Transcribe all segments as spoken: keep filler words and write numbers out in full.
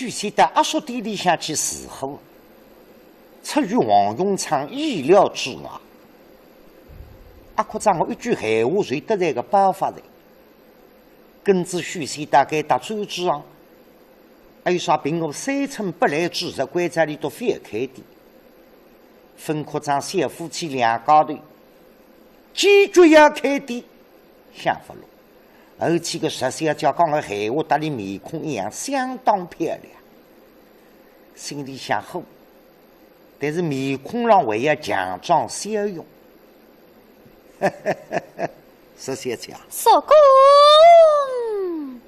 许仙到阿叔店里向去试货，出于王永昌意料之外。阿科长，我一句闲话就得罪个包法哉。跟仔许仙到该搭转转啊，阿有啥凭我三寸不烂之舌关照俚笃覅开店。分科长小夫妻两家头坚决要开店，想勿落。 而且个佘小姐讲个闲话搭俚面孔一样，相当漂亮。心里想好，但是面孔浪还要强装笑容。佘小姐啊，叔公。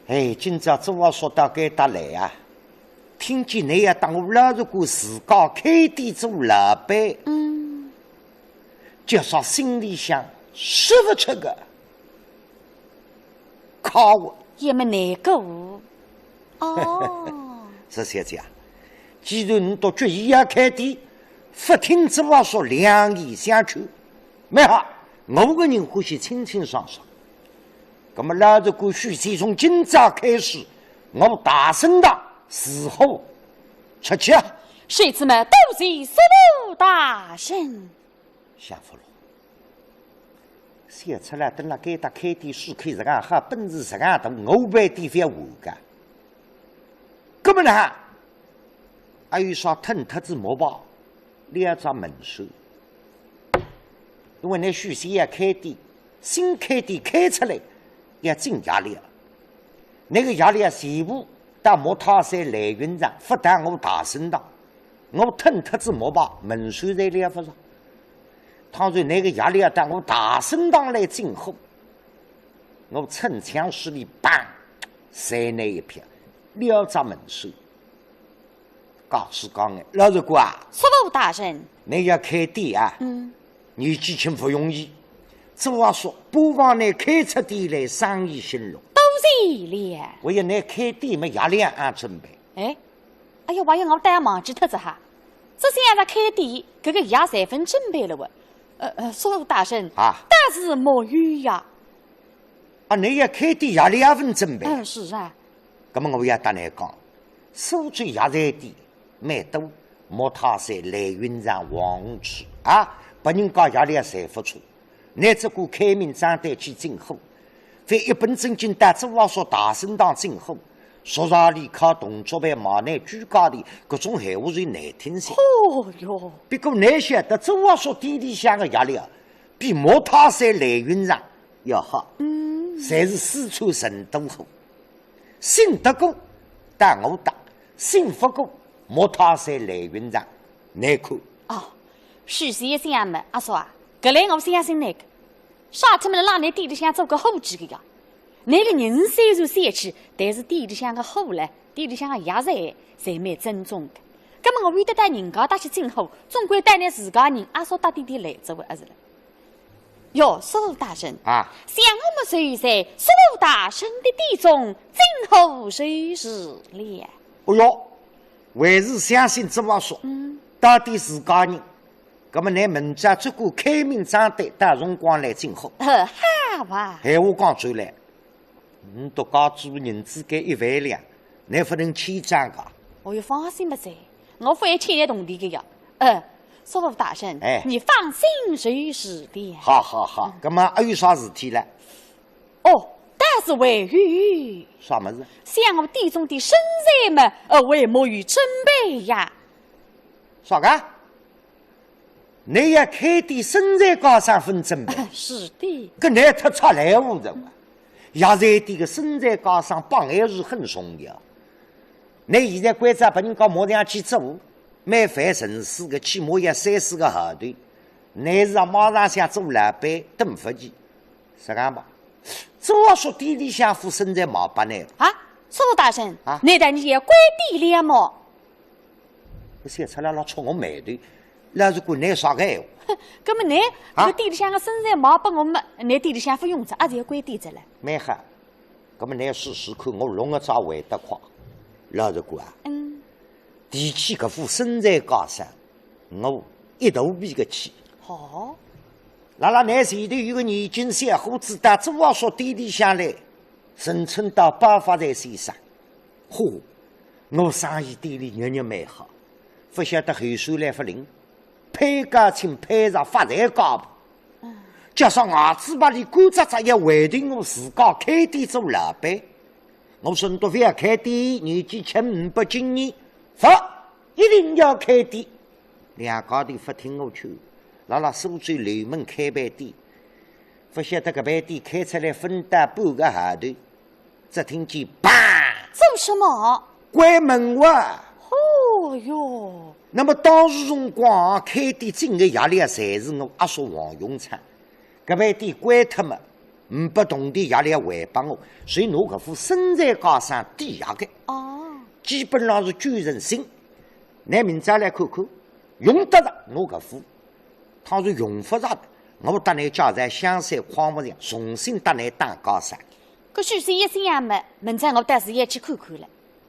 哎，今朝周阿叔到该搭来啊，听见倷要搭我老实官自家开店做老板，嗯，叫啥心里向说勿出个。 可恶。也没难过。哦。佘小姐啊，既然倷笃决意要开店，勿听周阿叔两言相劝，蛮好，我个人欢喜清清爽爽。那么老实官许仙从今朝开始，我大生堂自家出去啊。小子们，多谢叔父大人。想勿落。 想勿出来，等辣该搭开店，许仙实梗好，本事实梗大，我办店勿要完个。那么呢，阿有啥？褪脱仔木牌，撩只门闩。因为倷许仙要开店，新开店开出来，要进夜料。 倷个夜料全部到木塔山来运场，勿到我大生堂，我褪脱仔木牌，门闩侪撩勿着。倘若倷个夜料到我大生堂来进货，我趁强势里，砰，扇倷一拍，撩只门闩。 告诉讲哎，老实官啊，叔父大人。倷要开店啊，嗯，年纪轻勿容易。周阿叔，不妨倷开出店来，生意兴隆。多谢了。我要倷开店么，夜料阿准备。哎，哎呀，我也我倒忘记脱仔哈。搿想着开店，搿个夜侪分准备了哇。呃，呃，叔父大人，啊，但是没有呀。啊，倷要开店，夜料也分准备。嗯，是啊。 那么我要搭倷讲，苏州药材店蛮多，木塔山、来运场、黄河区啊，别人家夜料侪勿错。倷只管开明账单去进货，万一本正经到周阿叔大生堂进货，说啥里敲铜锣板、骂倷猪价钿，搿种闲话是难听些。哦哟。不过倷晓得周阿叔店里向个夜料，比木塔山、来运场要好，嗯，侪是四川成都货。 信得过，到我搭；信勿过，木塔山、来运场，难看。哦，许仙一想么，阿叔啊，搿来我相信倷个。啥体么辣倷店里向做过伙计个呀？倷个人虽然小气，但是店里向个货唻，店里向个药材，侪蛮正宗个。葛么我有得到人家搭去进货，总归到倷自家人阿叔搭店里来做个，阿是唻？ 哟，叔父大人啊，想我们就在叔父大人的店中进货就是了。哦哟，还是相信周阿叔，嗯，到底自家人。那么倷明朝只管开明账单，到辰光来进货。呃，好啊。闲话讲转来， 倷笃家主银子该一万两，倷勿能欠账个。哦哟，放心吧噻，我勿会欠倷铜钿个呀。呃，叔父大人，哎，你放心就是的。好好好，那么还有啥事体唻？哦，但是还有。啥物事？想我店中的生意么，呃，还没有准备呀。啥个？ 倷要开店，生意高上分准备。是的。搿倷太差来无人啊！药材店个生意高上帮还是很重要。倷现在关照别人家马上去做，蛮费神思个，起码要三四个号头。倷是啊，马上想做老板，等勿及。实梗吧，周阿叔店里向副生意卖拨倷。啊，叔父大人，啊，难道你要关店了么？ 搿小赤佬老触我霉头，老实官倷说啥个闲话？哼，搿么倷，啊，搿店里向个生意卖拨我么，倷店里向勿用哉，阿是要关店哉唻？蛮好，搿么倷试试看，我弄个啥会得快。老实官啊，嗯，提起搿副生意家生，我一肚皮个气。好。辣辣倷前头有个年轻小伙子到周阿叔店里向来，人称道包发财先生。嚯，我生意店里日日蛮好，勿晓得后首来勿灵，配高请配着发财家婆，加上牙齿巴里干扎扎要回头我自家开店做老板。我说侬笃覅开店，年纪轻，呒不经验，勿，一定要开店。两家头勿听我劝，辣辣苏州楼门开爿店，勿晓得搿爿店开出来勿到半个号头，只听见砰！做什么？关门哇！哦哟！那么当时辰光啊，开店进个压力啊，侪是我阿叔王永昌。搿爿店关脱么，呒不铜钿压力还拨我，所以拿搿副身材加上抵押个，哦。基本上是九成新。㑚明朝来看看，用得着拿搿副，倘若用勿着的，我搭㑚借在香山匡复巷，重新搭㑚打家生。搿许仙一想么，明朝我倒是要去看看了。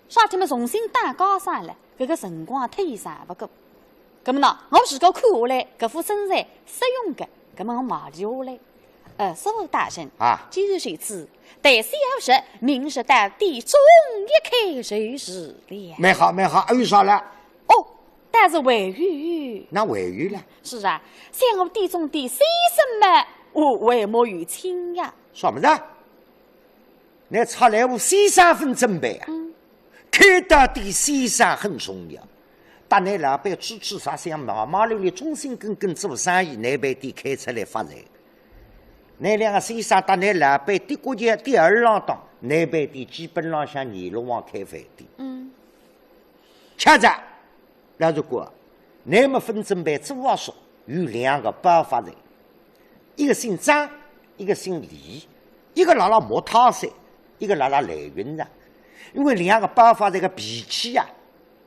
啥体么重新打家生了，搿个辰光忒长勿够。葛么呢，我如果看下来，搿副身材适用个，葛么我买下来。呃，师傅大人，啊。既然如此，待小侄明日到店中一看就是了。蛮好，蛮好，还有啥了？哦，但是还有。那还有了？是啊，想我店中的先生们，我还没有请呀。啥么子啊？ 㑚出来我先生勿准备啊？嗯。开到店先生很重要。搭㑚老板吹吹啥想，忙忙碌碌，忠心耿耿做生意，㑚爿店开出来发财。㑚两个先生搭㑚老板的国家第二浪档，㑚爿店基本浪向二路往开饭店。嗯。吃着，老实讲，㑚么勿准备做阿叔，有两个包发财。 一个姓张，一个姓李，一个辣辣莫泰山，一个辣辣缎云上。因为两个包发这个脾气啊，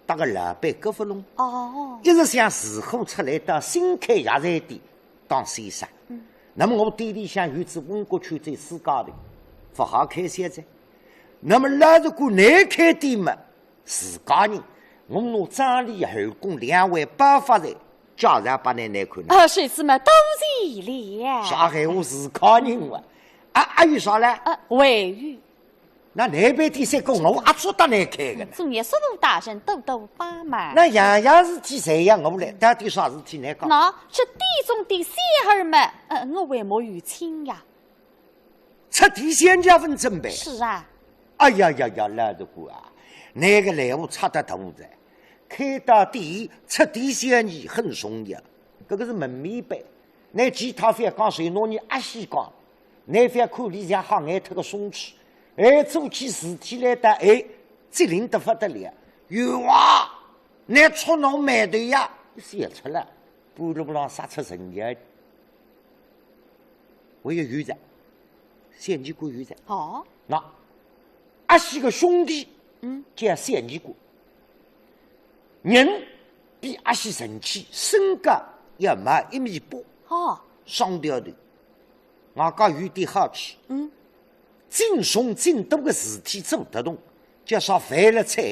搭个老板搿勿拢。哦。一直想自家出来到新开药材店当先生。嗯。那么我店里向有只温国秋在世界的，勿好开销哉。那么老实讲，㑚开店嘛， 自家人，我拿张李二公两位包发财介绍拨㑚来看呢。啊，是，是么，多谢了。啥闲话自家人哇？啊，还有啥嘞？啊，还有。那㑚爿店三个我阿做得来开个呢？总要师傅大人多多帮忙。那样样事体侪要我来，到底啥事体来讲？那，这店中的小二们，呃，我还没有请呀。 出点小二勿准备。是啊。哎呀呀呀，老实讲啊，㑚个来话差得大哉。开到店出点小二很重要，搿个是门面板。㑚其他覅讲，就拿伲阿喜讲，㑚覅看俚像瞎眼脱个松鼠，哎，做起事体来得，哎，机灵得勿得了。有啊，㑚触侬霉头呀，笑出来，半路浪杀出人呀。 我也有着，小二哥有着。哦。那阿喜个兄弟，嗯。叫小二哥，人比阿喜神气，身高要买一米八，哦。双条头，外加有点好气。嗯。 尽重尽大个事体做得动，叫啥犯了错，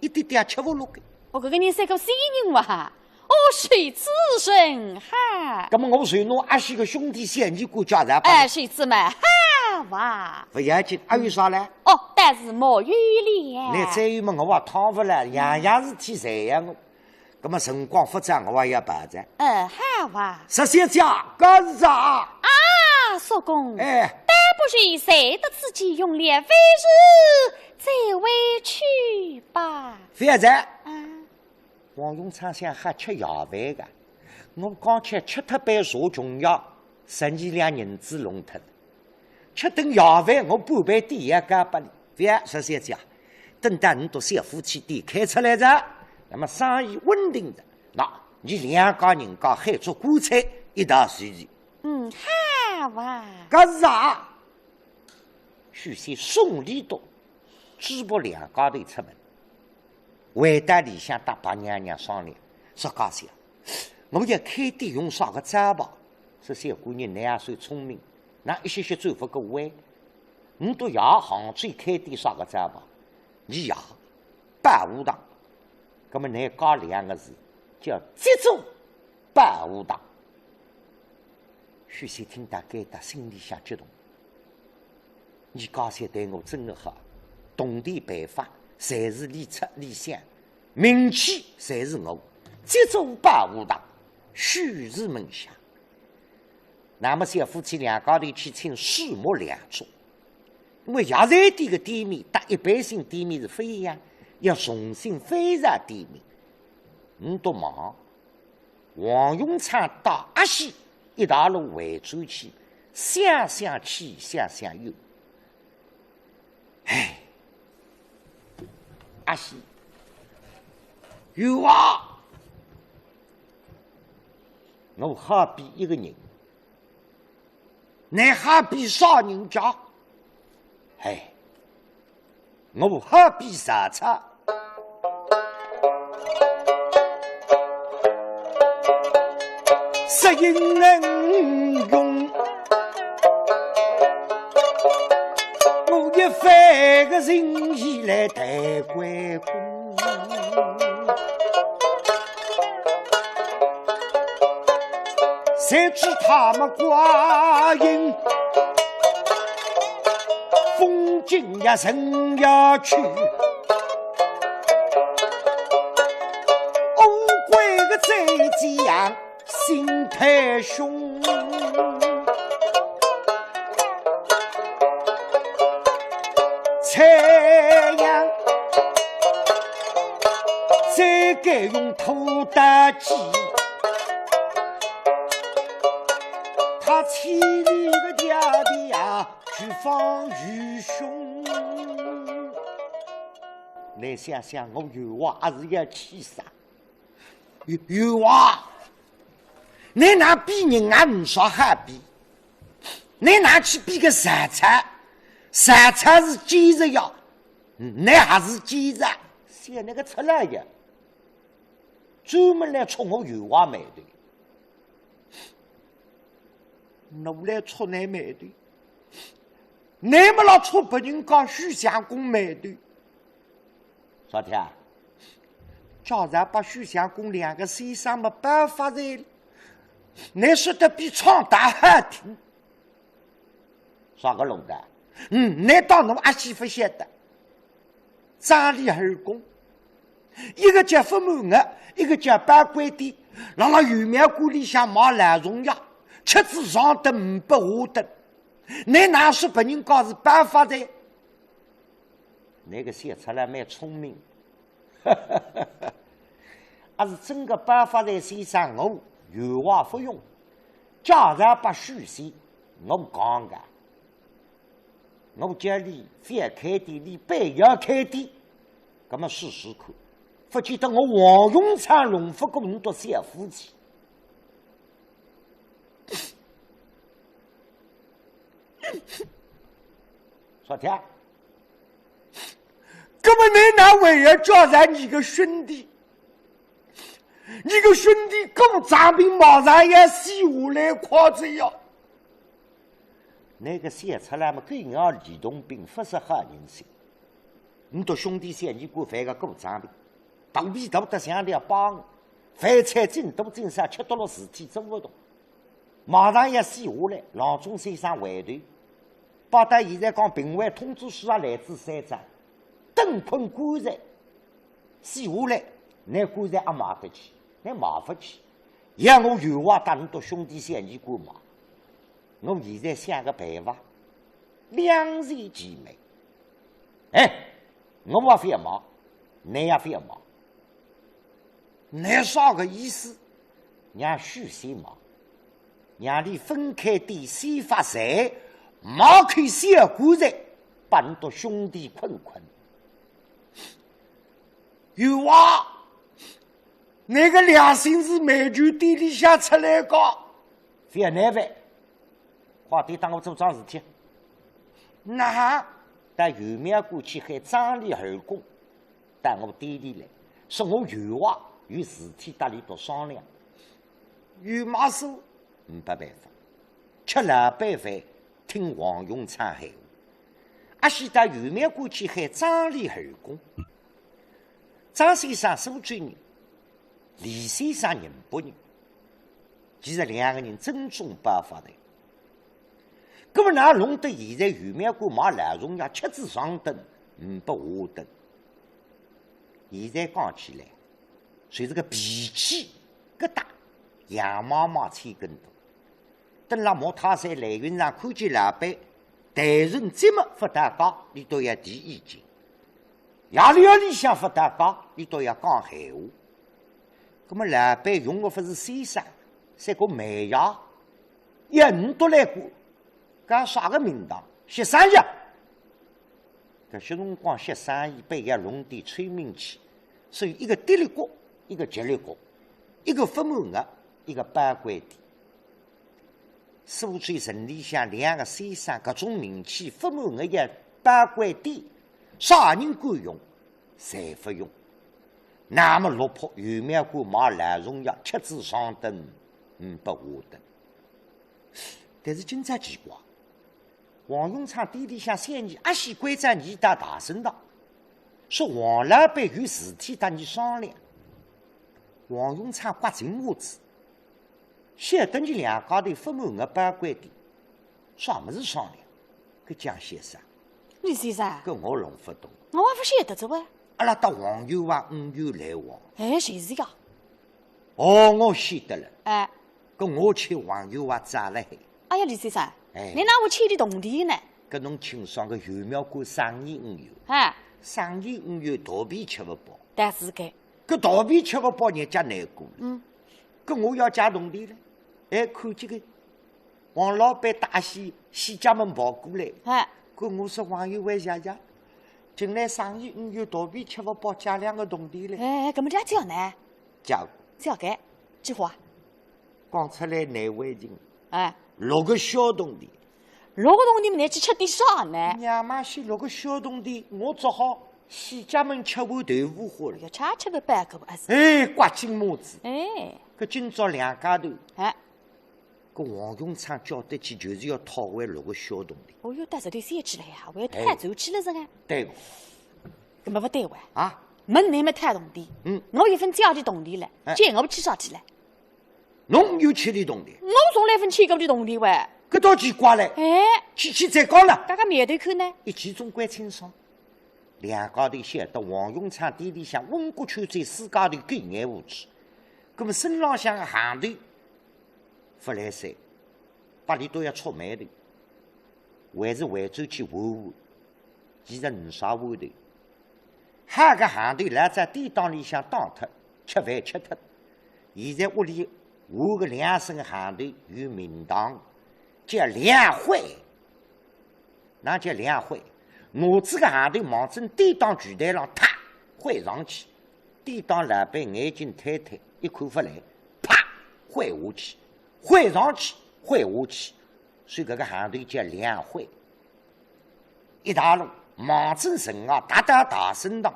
一点点吃勿落个。哦，搿个人是个仙人哇！哦，是此人哈。那么我就拿阿喜个兄弟小二哥介绍吧。哎，是此么，好哇。勿要紧，还有啥嘞？哦，但是没有了。那再有么，我也趟勿了，样样事体侪要我。 那么辰光勿早，我也要跑哉。呃，好啊。石小姐，告辞啊。啊，叔公，哎。倒不如随得自己用了，还是再回去吧。覅哉。啊。王永昌想还吃夜饭个，我刚才吃脱杯茶穷药，十二两银子弄脱了。 吃顿夜饭，我半爿店也交拨俚。覅，石小姐啊，等到㑚笃小夫妻店开出来哉，那么生意稳定哉，那伲两家人家喊做棺材一道收拾。嗯，好啊。搿是啊，许仙送俚笃，主仆两家头出门。 回到里向搭白娘娘商量，说：“家小，我要开店用啥个招牌？”说：“小姑娘，侬也算聪明，㑚一歇歇转勿过弯。㑚笃爷杭州开店啥个招牌？伲爷保和堂。那么㑚加两个字，叫接住保和堂。”许仙听到该搭，心里向激动。 伲家小对我真个好，铜钿办法，侪是俚出俚想，名气侪是我，这座保和堂，许氏门下。那么小夫妻两家头去请水木良作，因为药材店个店面搭一般性店面是勿一样，要重新翻造店面。唔笃忙，王永昌搭阿喜一道路回转去，想想去，想想又。 唉，阿喜，有啊，我好比一个人，倷好比啥人家？唉，我好比曹操。 说英雄，我一番个情义来待关公。谁知他们光阴风景呀人呀去，乌龟个嘴尖呀 心太凶。太阳再敢用土打击，他千里个爹爹啊，去放愚凶。倷想想，我有话还是要气煞。 有，有啊，倷拿比人啊，呒啥好比。倷拿去比个曹操，曹操是奸贼呀，嗯，倷还是奸贼，像倷个出来呀，专门来戳我有话眉头。 我来戳倷眉头，倷么老戳别人家许相公眉头。啥体啊？假如把许相公两个先生么办法哉，倷说得比唱道好听。啥个弄的？嗯，倷当我阿喜勿晓得。 张李二公，一个叫付满额，一个叫包贵店，辣辣元妙馆里向卖老虫药，吃仔上等呒不下等。倷哪说别人家是包发财？倷个小赤佬蛮聪明，阿是真个包发财先生，我有话勿用，假如拨许仙，我讲个。 我叫俚覅开店，俚偏要开店，葛么试试看，勿见得我王永昌弄勿过倷笃小夫妻。啥体啊？葛么倷哪还要叫上倷个兄弟？ 倷个兄弟个张炳马上要死下来快哉呀！倷个小赤佬么，狗咬吕洞宾，勿识好人心。倷笃兄弟小二官犯个狗张炳，肚皮大得像条鹃，饭菜进多进少，吃多了事体做勿动。马上要死下来，郎中先生回头，包括现在讲病危通知书啊，来仔三张，等困棺材。 死下来，倷棺材也买得起，倷买勿起。要我有话搭倷笃兄弟小二官买，我现在想个办法，两全其美。哎，我也覅买，倷也覅买。倷啥个意思？让许仙买，让俚分开店先发财，买口小棺材，拨倷笃兄弟困困。 有话，倷个良心是煤球店里向出来个？覅难为，快点搭我做桩事体。哪哈？到元妙馆去喊张李二公，到我店里来，说我有话，有事体搭俚笃商量。有么事？ 呒不办法，吃老板饭，听王永昌闲话。阿喜到元妙馆去喊张李二公。张先生苏州人，李先生宁波人，其实两个人正宗包发财。葛么哪弄得现在元妙馆买老虫药，吃仔上等，呒不下等。现在讲起来，就是个脾气搿搭，杨妈妈千斤重。等辣莫泰山蓝云上看见老板，待人接物勿搭界，伊倒要提意见。夜里夜里向勿搭界，伊倒要讲闲话。葛末老板用个勿是先生，是个梅爷，也倷倒来过，讲啥个名堂？歇生意。搿歇辰光歇生意，板要弄点催命气，所以一个跌里骨，一个急里骨，一个勿满额，一个包关店。苏州城里向两个先生，搿种名气，勿满额要包关店，啥人敢用？侪勿用。那么落魄，有苗官买老中药，吃仔上顿，嗯，勿下顿。但是今朝奇怪，王永昌店里向三姨阿喜关照伲到大生堂，说王老板有事体搭伲商量。王永昌刮进屋子，晓得伲两家头勿满额包关店，啥物事商量？搿讲先生，李先生，搿我弄勿懂。我也勿晓得哉喂。阿拉搭王员外恩怨来往。哎，就是呀。哦，我晓得了。哎。搿我欠王员外债了嘿。哎呀，李先生，哎。倷哪会欠俚铜钿呢？搿侬清爽个，有苗官生意恩怨。哎。生意恩怨，肚皮吃勿饱。但是个。搿肚皮吃勿饱，人家难过了。嗯。搿我要借铜钿了。哎，看见个王老板带些喜家们跑过来。哎。搿我说王员外爷爷，近来生意恩怨，肚皮吃勿饱，借两个铜钿了。哎，搿么两借呢？借过。借个，几化啊？讲出来难为情。哎。六个小铜钿。六个铜钿么，倷去吃点啥呢？娘妈，是六个小铜钿，我只好喜家们吃碗豆腐花了。哎呀，吃吃个饱个啊是。哎，刮进屋子。哎。搿今朝两家头，哎。搿王永昌叫得去，就是要讨回六个小铜钿。哦哟，到实头三去了呀，还要讨转去了是个？哎。对个。搿么勿对哇？啊？问倷么讨铜钿，嗯。我一分借点铜钿了，哎。借我去啥去了？侬有欠俚铜钿？我从来勿欠过俚铜钿喂。搿倒奇怪嘞。哎。去去再讲了。搿个苗头看呢？一记总归清爽。两家头晓得王永昌店里向温过去在世界头狗眼无珠，葛么身浪向个行头勿来三，拨俚倒要触霉头，还是回转去换换，其实呒啥回头。 好个行头，老早店当里向当脱，吃饭吃脱。现在屋里换个两身行头有名堂，叫梁换。哪叫梁换？拿仔个行头望准店当柜台浪，啪，换上去。店当老板眼睛推推，一看勿来，啪，换下去，换上去，换下去。所以搿个行头叫梁换。 一带路，望准城外踏到大生堂，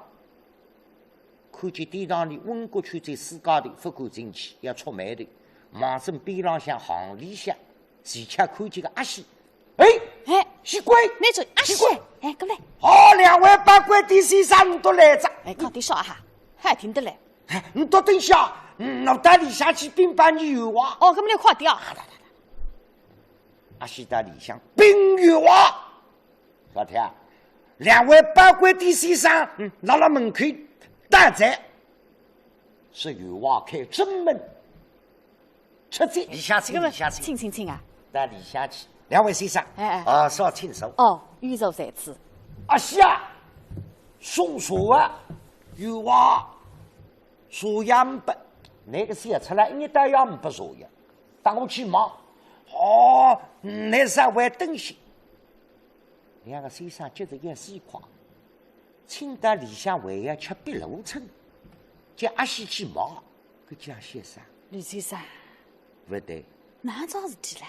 看见店堂里温过去在世界头，勿敢进去，要触霉头。望准边浪向巷里向，恰巧看见个阿喜。哎，哎，喜官，倷这阿喜，喜官。哎，过来。哦，两位包关店先生都来哉。哎，快点说哈，还听得来。哎，你多等歇，嗯，我到里向去禀报伲员外。哦，搿么倷快点啊。阿喜到里向禀员外。 啥体啊？两位包关店先生，嗯，辣辣门口等哉。是员外开正门出去。里向请，里向请。请，请，请啊。到里向去。两位先生，哎，哎。啊，稍请坐。哦，有座在此。阿喜啊，送茶啊，员外茶也呒拨，倷个小赤佬一日到夜呒拨茶呀，搭我去忙。哦，倷稍微等歇。 两个先生急得要死快，请到里向还要吃笔篓秤，叫阿喜去忙，搿叫歇啥？李先生，勿对，哪桩事体唻？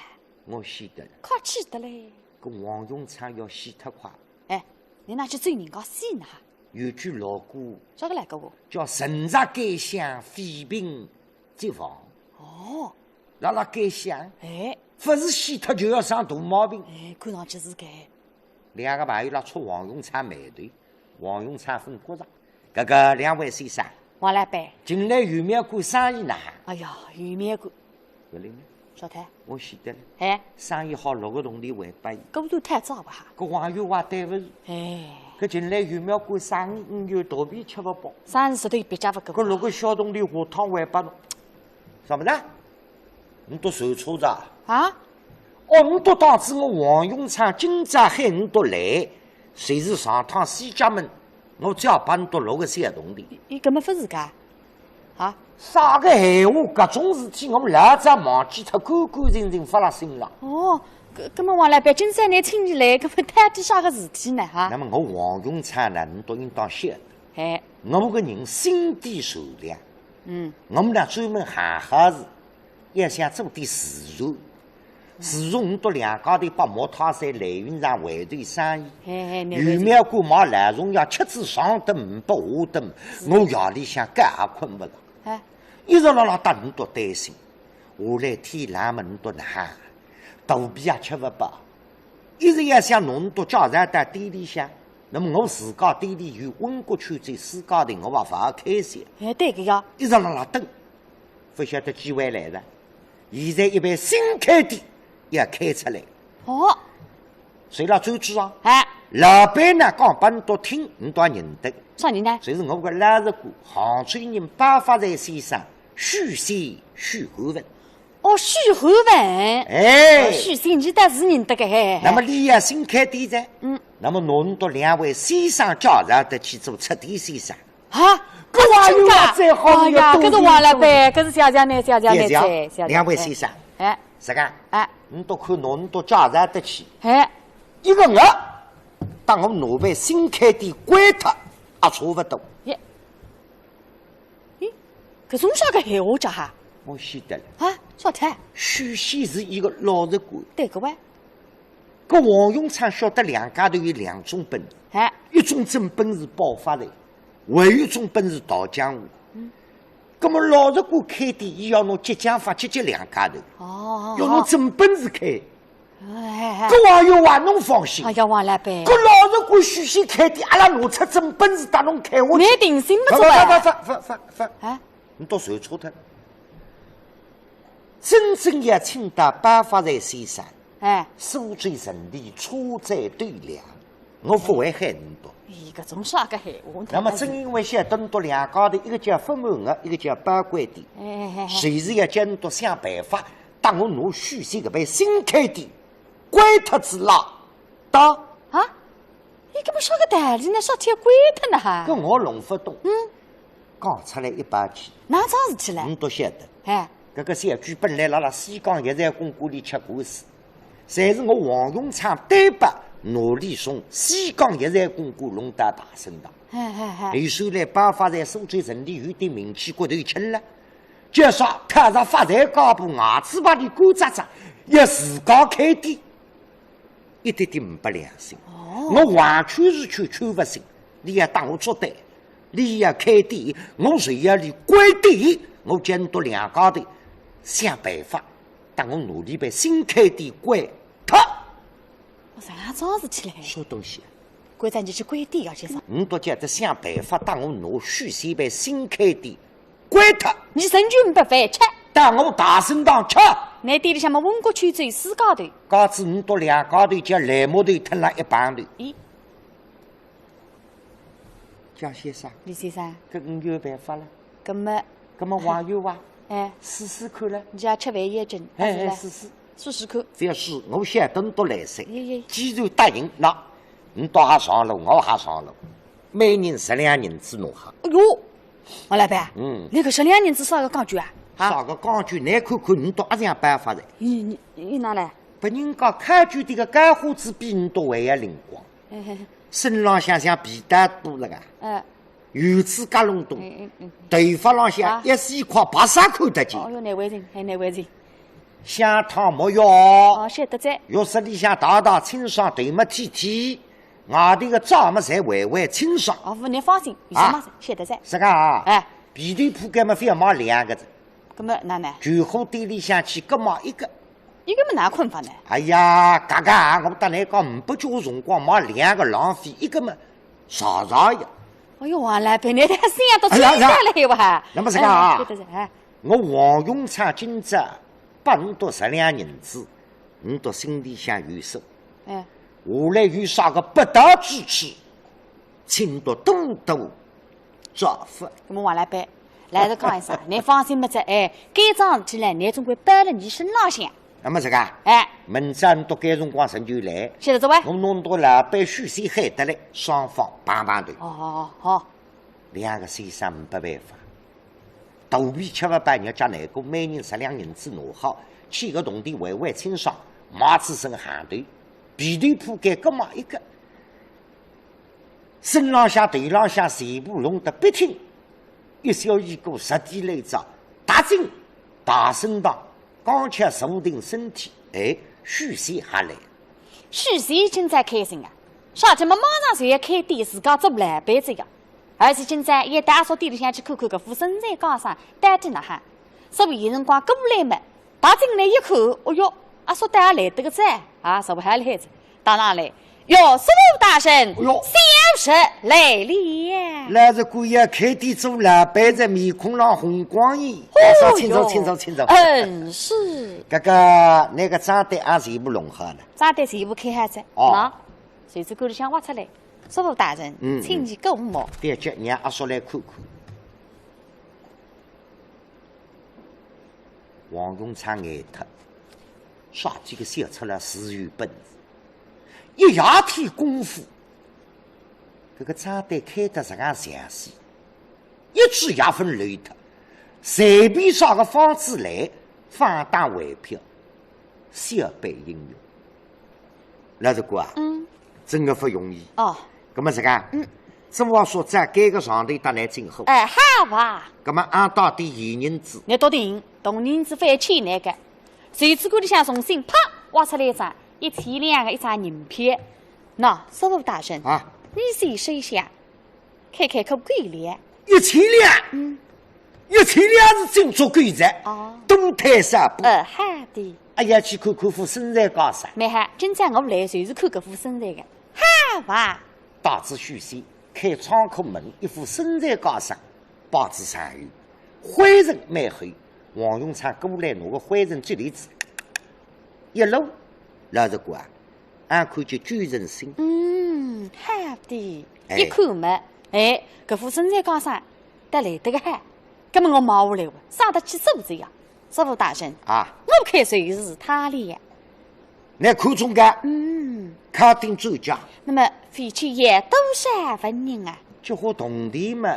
我晓得了。快去得嘞。搿王永昌要死忒快。哎，倷哪去追人家死呢？有句老古，啥个老古话？叫人在该想，非病 即亡。哦。辣辣该想，哎。勿是死脱就要生大毛病。哎，看上去是该。两个朋友辣触王永昌霉头，王永昌勿觉着。搿个两位先生，王老板。近来有苗馆生意哪哈？哎呀，有苗馆。勿灵了。啥体？我晓得了。哎。生意好，六个铜钿还拨伊。搿勿就太早了哈？搿王员外对勿住。哎。搿近来有没有过生意，嗯，有肚皮吃勿饱。生意是对别家勿够。搿六个小铜钿下趟还拨侬，啥物事？侬笃算错哉。啊？哦，侬笃当仔我王永昌今朝喊侬笃来，就是上趟西家门，我只要拨侬笃六个小铜钿。伊搿么勿是个？ 啊？啥个闲话？搿种事体我老早忘记脱，干干净净勿辣心浪。哦，搿，搿么王老板，今朝倷请伊来，搿么到底啥个事体呢？哈？那么我王永昌呢，侬笃应当晓得，哎。我个人心地善良，嗯。我么呢专门行好事，也想做点慈善。 自从侬笃两家头拨莫泰山、蓝云上回头生意，嘿嘿，难为情。有没有过买老中药，吃仔上顿，呒不下顿，我夜里向觉也困勿着。哎。一直辣辣搭侬笃担心，下来天冷么侬笃冷，肚皮也吃勿饱，一直也想拿侬笃介绍到店里向。那么我自家店里有温国秋酒四家头，我也勿好开销。哎，对个呀。一直辣辣等，勿晓得机会来了。 现在一爿新开店要开出来。哦。谁辣做主啊？哎。老板呢，讲拨侬笃听，侬笃也认得。啥人呢？就是我个老师哥，杭州人包发财先生，许仙许汉文。哦，许汉文。哎。哦，许仙，伲倒是认得个，嘿，嘿，嘿。那么伊要新开店哉。嗯。那么拿侬笃两位先生介绍得去做出店先生。 啊，搿还有啥再好个？哎呀，搿是王老板，搿是谢谢倷，谢谢倷，谢谢，谢谢。两位先生，哎，是个，哎，侬笃看拿侬笃介绍得去，哎，一个月，当我拿爿新开店关脱，也差勿多。耶，咦，搿种啥个闲话讲哈？我晓得了。啊，啥体？许仙是一个老实官。对个喂。搿王永昌晓得两家头有两种本事，哎，一种真本事包发财， 还有一种本事讨江湖。嗯。搿么老实官开店，伊要拿激将法激激两家头，哦，要拿真本事开。哎，哎，哎。搿王员外侬放心。哎呀，王老板。搿老实官许仙开店，阿拉拿出真本事搭侬开下去。倷定心勿足啊。勿，勿，勿，勿，勿，勿。哎？侬笃算错脱了。真正要请到包发财先生， 哎。苏州城里车载斗量，我勿会喊侬笃。咦，搿种啥个闲话？那么正因为晓得侬笃两家头，一个叫勿满额，一个叫包关店，哎，哎，哎，哎。就是要叫侬笃想办法，搭我拿许仙搿爿新开店关脱仔啦，当。啊？ 咦，搿么啥个道理呢？啥体关脱呢哈？搿我弄勿懂。嗯。讲出来一百句。哪桩事体嘞？侬笃晓得。哎。搿个小鬼本来辣辣西江药材公馆里吃官司，侪是我王永昌担保，拿俚从西江药材公馆弄到大生堂。哎，哎，哎。后首来包发财苏州城里有点名气，骨头轻了，叫啥讨着发财家婆，牙齿把俚关扎扎，要自家开店。 一点点呒不良心。哦。我横劝竖劝劝勿醒，俚要搭我作对，俚要开店，我就要俚关店，我叫侬笃两家头想办法，搭我拿俚爿新开店关脱。我啥桩事体嘞？啥东西啊？关脱倷去关店要去啥？侬笃叫俚想办法搭我拿许仙爿新开店 关脱。倷身体呒不饭吃。搭我大生堂吃。倷店里向么温国秋酒四家头。假使侬笃两家头叫烂木头吞了一帮头。咦？江先生。李先生。搿我有办法了。搿么？搿么王员外，哎。试试看了。倷也吃饭也紧，哎，哎，是吧？试试。试试看。覅试，我晓得侬笃来塞。耶，耶。既然答应，那侬笃也上路，我也上路。 每人十两银子弄好。哎哟，王老板，嗯。倷搿十两银子啥个讲究啊？啊？啥个讲究？倷看看，侬笃阿像办法哉。咦，咦，咦，哪来？别人家开酒店个干货子比侬笃还要灵光。嘿嘿嘿。身浪向像皮带多了个，哎。油脂加隆咚，哎，哎，哎。头发浪向啊。一丝一块白纱看得见。哦哟，难为情，还难为情。 香汤没药，哦，晓得哉。浴室里向汏汏清爽，头么剃剃，外头个燥么侪回回清爽。哦，倷放心，有啥么事，啊。晓得哉。是个啊，哎。被头铺盖么覅买两个哉。搿么哪能？全货店里向去各买一个。一个么哪困法呢？哎呀，搿个啊，我搭倷讲，呒不交辰光买两个浪费，一个么少少呀。哎哟，王老板，倷搿心也都哎呀，清淡了，有伐？那么是个啊，哎，晓得哉，哎。 我王永昌今朝拨侬笃十两银子，侬笃心里向有数。哎。下来有啥个不到之处，请多多多照顾。那么王老板，老实讲一声，侬放心么子，哎，该桩事体呢，侬总归包了侬身浪向。那么这个，哎，明朝到该辰光辰光来，晓得哉喂？我弄到老板许仙喊得来，双方碰碰头。哦，好，好。两个先生没办法，肚皮吃勿饱，日脚难过，每人十两银子拿好，搿个铜钿还还清爽，买仔身行头，被头铺盖搿么一个。 身浪向头浪向全部弄得笔挺，一小一个实地来着，踏进大生堂，刚巧坐定身体，哎，许仙还来。许仙今朝开心啊，啥体么马上就要开店，自家做老板子呀。而且今朝也到阿叔店里向去看看搿副身材架生到底哪哈。所以有辰光过来么， 踏进来一看，哦哟，阿叔倒也来得个哉，啊，啥勿还来哉？当然嘞，哟，叔父大人，哦哟，小侄来了。老实讲呀，开店做老板子，面孔浪红光熠。哦哟，阿叔请坐，请坐，请坐。嗯，是。搿个，搿个账单也全部弄好了。账单全部开好哉，哦。喏，随子管里向挖出来，叔父大人，嗯，嗯。请你过目。对，叫让阿叔来看看。 王永昌呆脱，啥体个小赤佬是有本事，一夜天功夫，搿个账单开得实梗详细，一句也勿漏脱，随便啥个方子来，放打回票，小辈英雄。老实讲啊，嗯。 真个勿容易。哦。葛末实梗，嗯。这话说在该个上头搭倷进货。哎，好吧。葛末俺到底现银子。倷笃定，铜银子勿会欠倷个。随子管里向重新啪挖出来一张，一千两个一张银票。喏，叔父大人，啊。你先收下，看看可够了。一千两？嗯。一千两是真足够哉。哦。多添三百。呃，好的。哎呀，去看看副身材架生。蛮好，今朝我来就是看搿副身材个。 好哇！带仔许仙，开仓库门，一副身材架生，摆仔上头，灰尘蛮厚。王永昌过来拿个灰尘接里子，一落，老实讲啊，俺看见九成新。嗯，好的。哎。一看嘛，哎，搿副身材架生，倒来得个好。葛末我买下来哇，省得去收拾呀。 叔父大人，啊。我看就是他哩。倷看中个？嗯。敲定转账。那么费去要多少分银啊？几化铜钿嘛，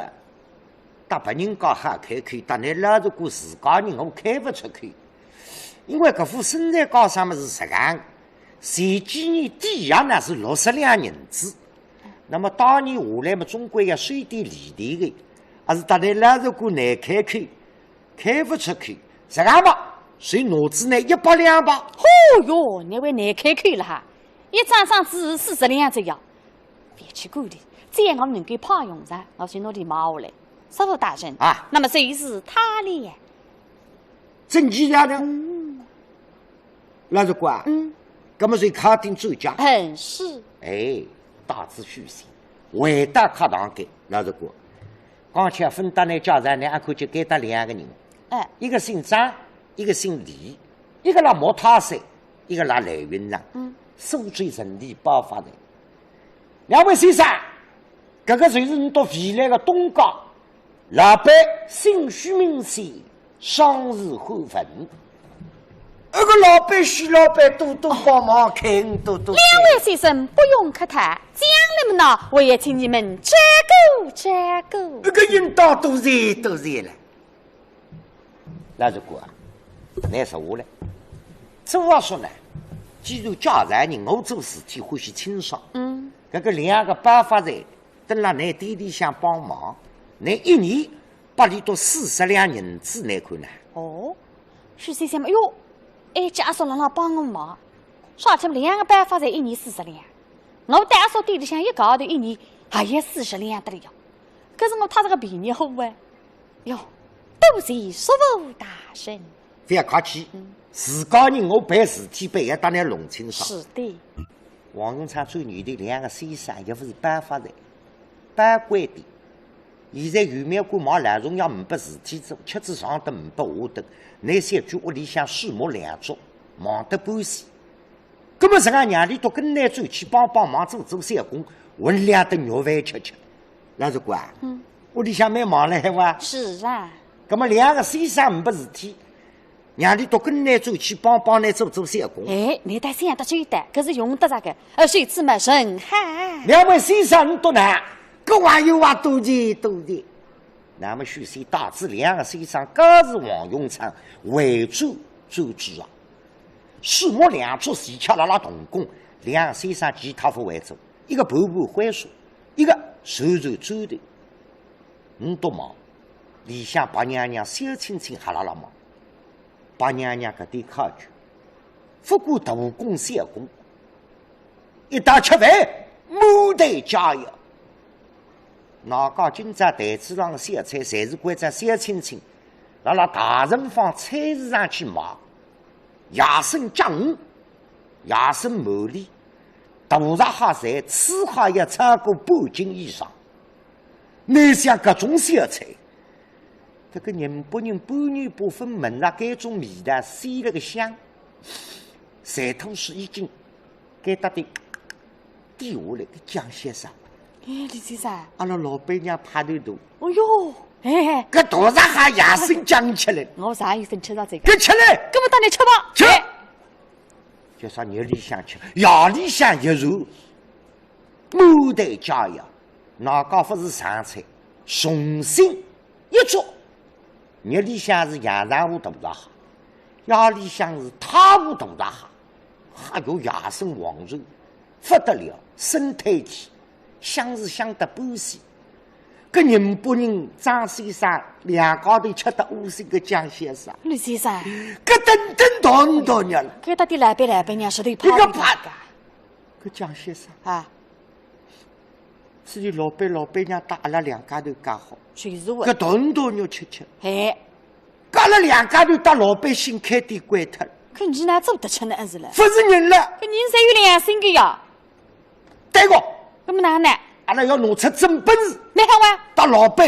搭别人家好开口，搭倷老实讲自家人我开勿出口。因为搿副身材架生嘛是实梗，前几年抵押呢是六十两银子，那么当年下来嘛总归要收点利息个，还是搭倷老实讲难开口。 开勿出口，实梗吧，随拿仔倷一百两吧。嚯哟，倷还难开口了哈，一张张子四十两子呀，覅去管伊，只要我能够派用场，我就拿伊买下来。叔父大人，啊。那么就是他哩。真气呀呢？嗯。老实讲啊，嗯。葛末就敲定转账。嗯，是。哎，带仔许仙，回到客堂间，老实讲， 刚才分搭倷介绍，倷阿看见该搭两个人，哎。一个姓张，一个姓李，一个辣莫泰山，一个辣缙云城，嗯。苏州城里包发财。两位先生，搿个就是倷笃未来个东家，老板姓许名仙， 双字后坟。那个老板，许老板，多多帮忙，开恩多多。两位先生不用客套，将来么呢，我也请你们照顾照顾。那个应当多谢多谢了。老实讲啊，难说话了。这话说呢，既然介绍人，我做事体欢喜清爽。嗯。搿个两个包发财， 蹲辣倷店里向帮忙，倷一年拨伊笃四十两银子，倷看呢？哦，许先生嘛，哟，哎，叫阿叔辣辣帮我忙，啥体两个包发财一年四十两，我搭阿叔店里向一家头一年也要四十两得了呀，可是我讨仔个便宜货哎，哟，多谢叔父大人。 覅客气，嗯。自家人我办事体办要搭倷弄清爽。是的。王永昌转念头，两个先生也勿是办法的，办官的。现在有没有官忙，老总要呒拨事体做，吃仔上顿呒拨下顿，倷小鬼屋里向树木两桩，忙得半死。葛末实梗让伊笃跟倷转去帮帮忙，做做小工，混两顿肉饭吃吃。老实讲啊，嗯。屋里向蛮忙了，还哇？是啊。葛末两个先生呒不事体，让俚笃跟俚转去帮帮俚做做小工。哎，倷倒想得周到，搿是用得着个。呃，如此嘛，甚好。两位先生倷笃呢，各还有话多谢多谢。那么许仙带仔两个先生，告辞王永昌，回转转去啊。 四目两只齐巧辣辣动工，两个先生其他勿会做，一个盘盘灰沙，一个收收砖头。呒笃忙，里向白娘娘、小青青还辣辣忙。白娘娘搿点考究，勿管大工小工，一道吃饭，满台佳肴。哪家今朝台子上个小菜，侪是关照小青青，辣辣大人坊菜市场去买。 野生酱鱼，野生牡蛎，大闸蟹侪起码要超过半斤以上。倷想搿种小菜，搿个宁波人半年不分门了，搿种味道鲜了个香，馋吐水已经该搭点滴下来个。江先生，哎，李先生。阿拉老板娘派头大。哦哟，哎，搿大闸蟹野生酱吃了。我啥意思？你吃着这个？搿吃了。搿么当然吃吧。吃。哎。叫啥日里向吃，夜里向一餐，满台佳肴，哪家勿是上菜，重新一桌。日里向是阳澄湖大闸蟹，夜里向是太湖大闸蟹，还有野生黄鳝，勿得了，生态系，香是香得半死。搿宁波人张先生两家头吃得窝心个，江先生。李先生。搿顿顿到倷笃了。搿搭点老板老板娘实头一个怕。搿江先生。啊。 是伊老板老板娘搭阿拉两家头介好，就是哇。搿顿顿肉吃吃，嘿。搿阿拉两家头搭老板新开店关脱了。可你哪做得吃呢，是了？勿是人了。搿人侪有良心个呀。对个。搿么哪能？阿拉要拿出真本事，蛮好哇。搭老板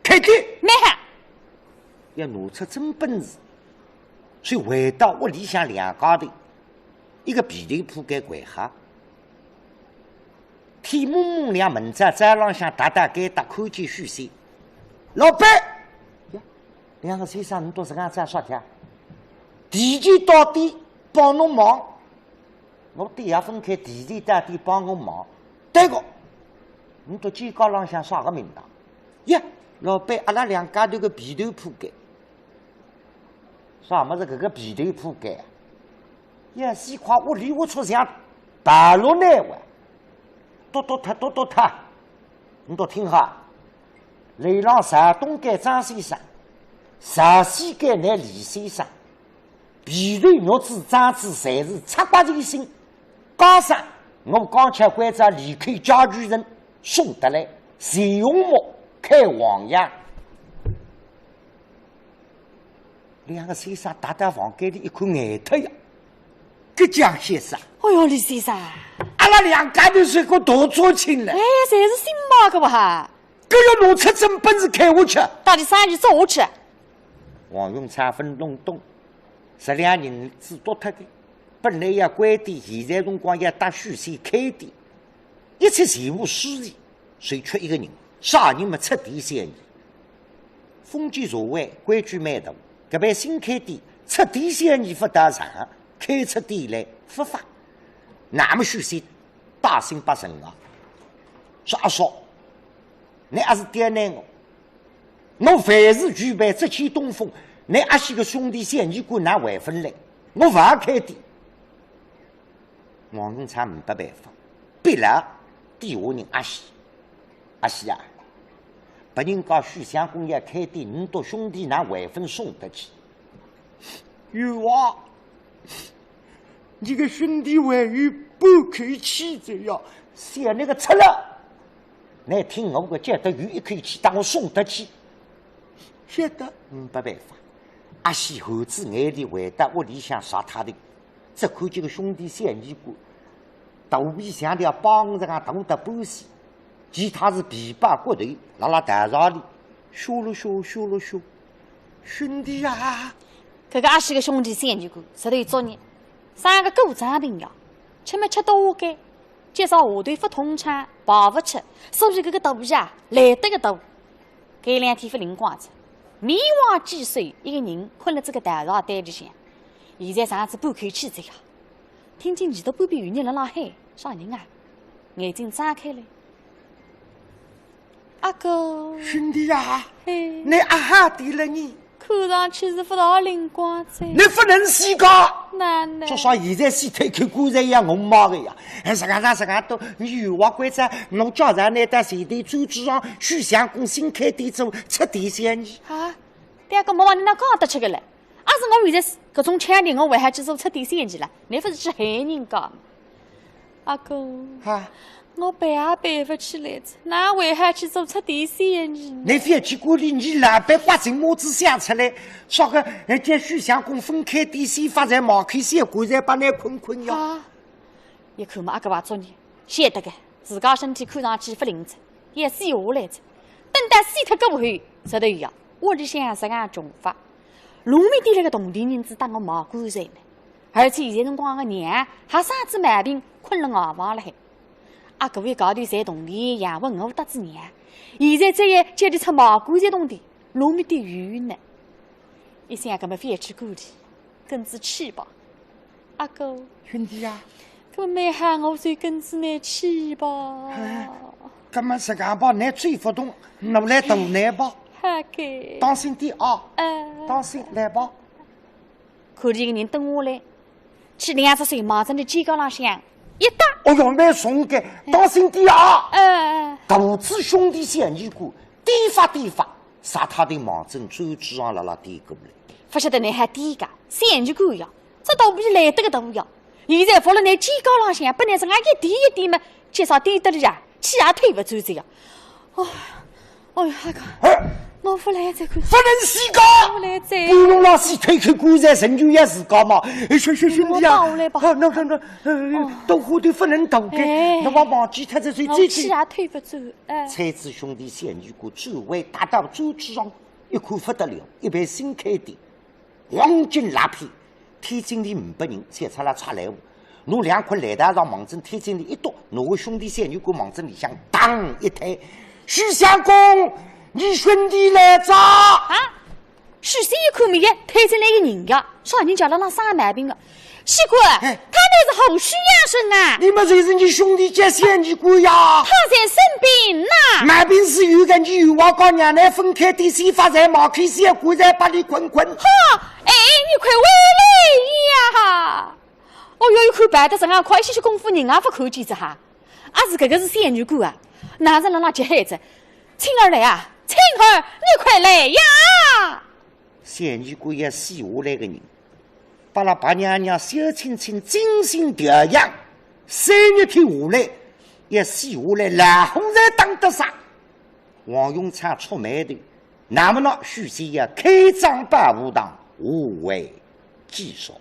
开店，蛮好。要拿出真本事，所以回到屋里向两家头，一个被头铺盖掼好， 天蒙蒙亮，明朝早浪向踏踏该搭看见许仙。老板，呀，两个先生，倷笃实梗早煞脱？提前到店帮侬忙，我店也分开，提前到店帮我忙。对个，倷笃肩胛浪向啥个名堂？呀，老板，阿拉两家头个被头铺盖。 啥物事搿个被头铺盖啊？呀，死快屋里屋出像大落难哇！剁剁脱，剁剁脱！倷笃听好，楼浪朝东间张先生，朝西间乃李先生，被头肉子装置侪是拆刮全新。加上我刚才关照里口家具人送得来，全红木开黄杨。 两个先生踏到房间里一看，呆脱呀！搿江先生，哎哟，李先生，阿拉两家头是个大桌亲了。哎，侪是新买个哇哈。搿要拿出真本事开下去。到底生意做下去？王永昌勿弄懂，十两银子剁脱个，本来要关店，现在辰光要搭许仙开店，一切全部输赢。 谁缺一个人，啥人么出店小二。封建社会规矩蛮大，搿爿新开店出店小二勿到场，开出店来勿发。那么许仙大兴八成啊，说阿叔，倷阿是刁难我，我万事俱备，只欠东风，倷阿喜个兄弟小二官哪还勿来？我勿要开店。 王永昌呒不办法，逼牢店下人阿喜。阿喜啊，别人家许相公要开店，倷笃兄弟哪还勿送得去？有啊，倷个兄弟还有半口气哉呀。想倷个出了，倷听我个，叫得有一口气，搭我送得去。晓得，呒不办法。阿喜含仔眼泪回到屋里向晒太阳。 只看见个兄弟小二官，肚皮像条板子实梗大得半死，其他是皮包骨头，辣辣道场里咻噜咻，咻噜咻。兄弟啊！搿个阿喜个兄弟小二官，实头作孽，生个鼓胀病呀，吃么吃多个，今朝下头勿通畅，跑勿出，所以搿个肚皮啊，来得个大。搿两天勿灵光哉，面黄肌瘦，一个人困辣搿个大床单里向。现在上仔半口气哉呀，听见耳朵半边有人辣辣喊，啥人啊？眼睛张开来，阿哥。兄弟呀，嘿。倷阿好点了呢？ 看上去是勿大灵光哉。倷勿能死个。哪能？就说现在死脱口棺材也红毛个呀。哎，实梗啦，实梗啦，倷有话关照，我叫人拿到前头专诸巷许相公新开店做出店小二。啊，对啊，搿么往倷哪讲得出个嘞？阿是我现在是搿种腔调，我还好去做出店小二了？倷勿是去害人家吗？ 阿哥，哈？我背也背勿起来哉，哪还好去做出店小二呢？倷覅去管伊，倷老板刮进帽子想出来，说个，哎，叫许相公分开店小二发财，卖口小棺材拨倷困困呀。啊，一看嘛，阿哥勿作孽，晓得个，自家身体看上去勿灵哉，要死下来哉。等到死脱过后，实头呀，屋里向实梗穷法，路面店里个铜钿银子搭我买棺材呢。 而且现在辰光个娘还生仔毛病，困辣外房了海。阿哥为家头赚铜钿养活我搭仔娘，现在再要叫伊出卖棺材铜钿，路面店有呢。一想搿么覅去管伊，跟仔去吧。阿哥，兄弟呀，搿么蛮好，我就跟仔倷去吧。哎，搿么实梗吧，倷走勿动，我来驮倷吧。好个。当心点啊，哎。当心，来吧。 看见一个人蹲下来，去两只手望仔倷肩胛浪向一搭。哦哟，蛮重个，当心点啊！哎，哎，哎。独子兄弟小二官，点法点法，啥他的望准专诸巷辣辣点过来。勿晓得倷还点个，小二官呀，这肚皮来得个大呀，现在伏辣倷肩胛浪向，拨倷实梗一点一点么，介啥点得了呀？气也推勿转哉呀。哦， 哎呀，阿哥，哎，我勿来哉，勿能死个，勿来哉。半路浪死脱口棺材，人就要自家嘛。哎，兄兄兄弟啊，我跑来吧。啊，那那那，呃，哦。到后头勿能逃开，哎。那我忘记脱哉，最最最。我气也推勿转，哎。才子兄弟小二官转弯踏到专诸巷，一看勿得了，一爿新开店， 黄金拉坯，天井里五百人，现在辣拆烂污。拿两块烂大床望准天井里一厾，拿我兄弟小二官望准里向当一推。许相公，你兄弟来哉！啊？许仙一看么呀，推进来一个人呀，啥人家辣浪生毛病啊？ 奇怪，哎。他乃是何许人啊？你么就是你兄弟叫小二官呀。他在身边呐。毛病是有个，你有话讲，让倷分开店小二发财，卖口小棺材拨伊困困。哈，哎，你快回来呀！哦哟，一看跑得实梗快，歇歇功夫人也勿看见哉哈。阿是搿个是小二官啊？哪能辣浪急喊哉？青儿来啊，青儿，你快来呀！小二官要死下来个人， 拨拉白娘娘小青青精心调养，三日天下来，要死下来，老虎侪打得杀。王永昌触霉头，那么呢，许仙要开张保和堂，下回继续。